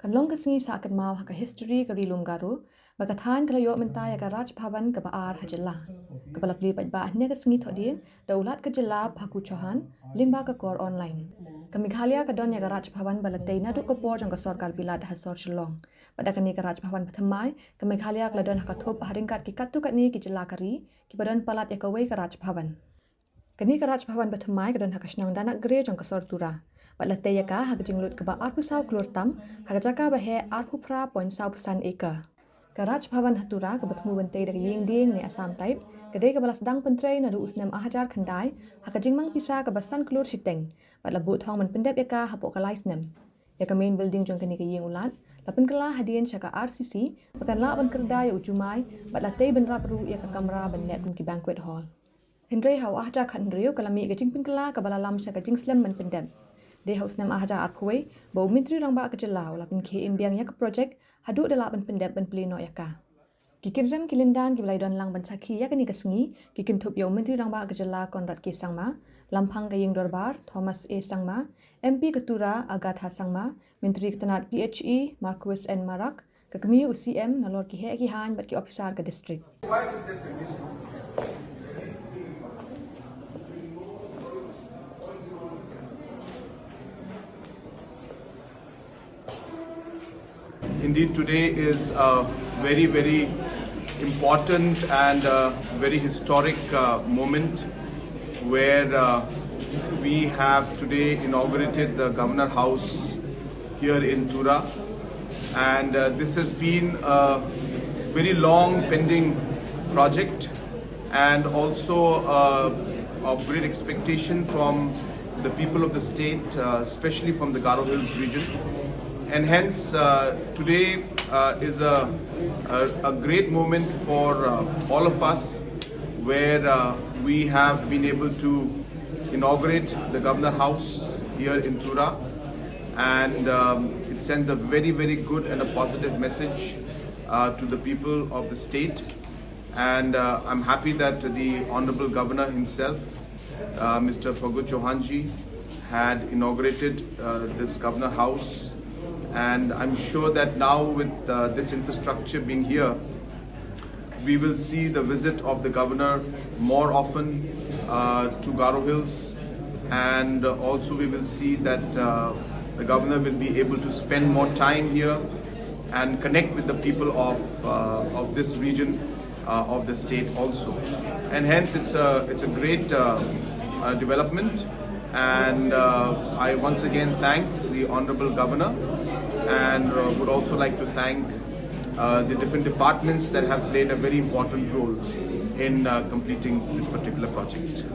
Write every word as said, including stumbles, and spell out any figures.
Kan long ka sngi sah kynmaw ha ka history ka Ri Lum Garo ba ka thaiñ ka la ïoh mynta ïa ka Raj Bhavan kaba ar ha jylla, kaba la plie paidbah hynne ka sngi Thohdieng da u Lat ka jylla Phagu Chauhan lyngba ka kor online. Ka Meghalaya ka don ïa ka Raj Bhavan ba la tei naduh ka por jong ka sorkar bilat ha sor Shillong. Bad da kane ka Raj Bhavan bathymmai, ka Meghalaya ka la don ha ka thup ha ryngkat ki katto katne ki jylla ka ri kiba don palat ïa kawei ka Raj Bhavan. Kane ka Raj Bhavan bathymmai ka don ha ka shnong Danakgre jong ka sor Tura. Bad la tei ïa ka ha ka jinglut kaba arphew saw klur tam ha ka jaka ba heh arphew phra point saw phew san acre. Ka Raj Bhavan ha Tura kaba thmu ban tei da ka ïing dieng ne Assam type ka dei kaba la sdang pyntrei naduh u snem ar hajar khyndai ha ka jingmang pisa kaba san klur shiteng, bad la buh thong ban pyndep ïa ka hapoh ka lai snem. Ïa ka main building jong kane ka ïing u Lat la pynkylla hadien sha ka R C C ba kan lah ban kyrda ïa u jumai, bad la tei bynrap ruh ïa ka kamra ban leh kum ki banquet hall. Hynrei ha u ar hajar khathynriew ka la mih ka jingpynkylla kaba la lam sha ka jingslem ban pyndep. Dei ha u snem ar hajar arphew wei ba u Myntri Rangbah ka jylla u la pynkhie im biang ïa ka project haduh da lah ban pyndep ban plie noh ïa ka. Ki kynrem ki lyndan kiba la ïadon lang ban sakhi ïa kane ka sngi ki kynthup ïa u Myntri Rangbah ka jylla Conrad K Sangma, Lamphang ka ïing dorbar Thomas A Sangma, M P ka Tura Agatha Sangma, Myntri ka tnad P H E Marcuise N Marak, ka kmie u C M, nalor ki heh ki haiñ bad ki ophisar ka district. Indeed, today is a very, very important and a very historic uh, moment where uh, we have today inaugurated the Governor House here in Tura. And uh, this has been a very long pending project and also uh, of great expectation from the people of the state, uh, especially from the Garo Hills region. And hence, uh, today uh, is a, a, a great moment for uh, all of us, where uh, we have been able to inaugurate the Governor House here in Tura, and um, it sends a very, very good and a positive message uh, to the people of the state. And uh, I'm happy that the Honorable Governor himself, uh, Mister Phagu Chauhanji, had inaugurated uh, this Governor House. And I'm sure that now, with uh, this infrastructure being here, we will see the visit of the Governor more often uh, to Garo Hills, and uh, also we will see that uh, the Governor will be able to spend more time here and connect with the people of, uh, of this region uh, of the state also. And hence, it's a, it's a great uh, uh, development. And uh, I once again thank the Honorable Governor and uh, would also like to thank uh, the different departments that have played a very important role in uh, completing this particular project.